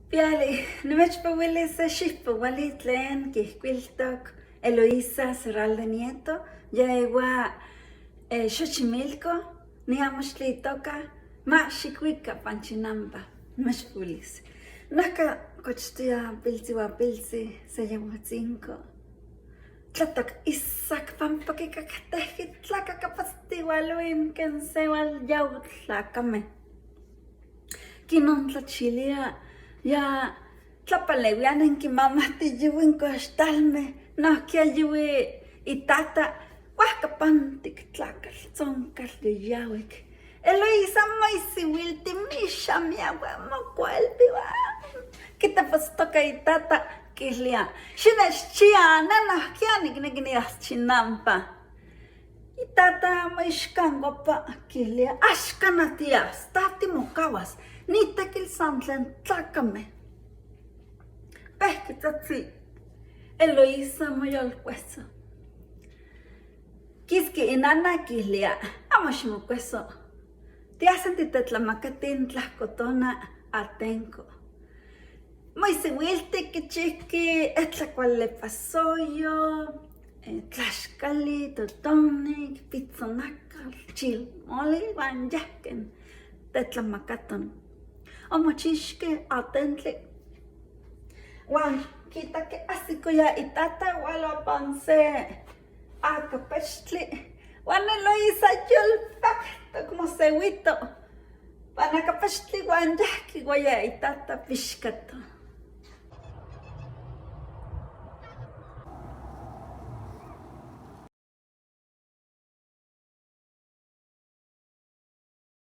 Piali, nimechpohuilis se xijpohuali tlen quiijcuiltoc Eloísa Serralde Nieto, ya ehua Xochimilco, ni amochtli itoca ma xicuica panchinampa, nimechpohuilis. Najca cochtoya piltzi huan piltzi se yehuatzinco, tlatoc isac pampa quicactejqui tlacacapatztihualuin quen se hualyau tlacame. Quinontlachilia ya tlapaleuia nenquimamajtiyuhui in coxtalme, nojquiya yui itata huajca pantic tlacatl tzoncatl yoyahuic. Eloisa moisihuilti mixamiahua mocualpi quitepotztoca itata quilía, Xinechchia ne nojquiya nicnequi niyas chinampa. Itata moixcancuapa quilia, Axcana tias, ta timocahuas, ni tequil san tlen tlacame. Pejqui tzatzi Eloísa moyolcueso. Quisqui inana quilia, Amo ximocueso, tiasen titetlamacati tlajcotona atenco. Moisihuilti quichijqui etlacualepasoyo, tlaxcali, totonik, pitzonacatl, chilmoli huan yajquen tetlamacaton. Omochixque atentli huan quitaque ajsicoya itata hualapan se acapechtli huan Eloisa yolpactoc mosehuito pan acapechtli huan yajqui huaya itata pixcato.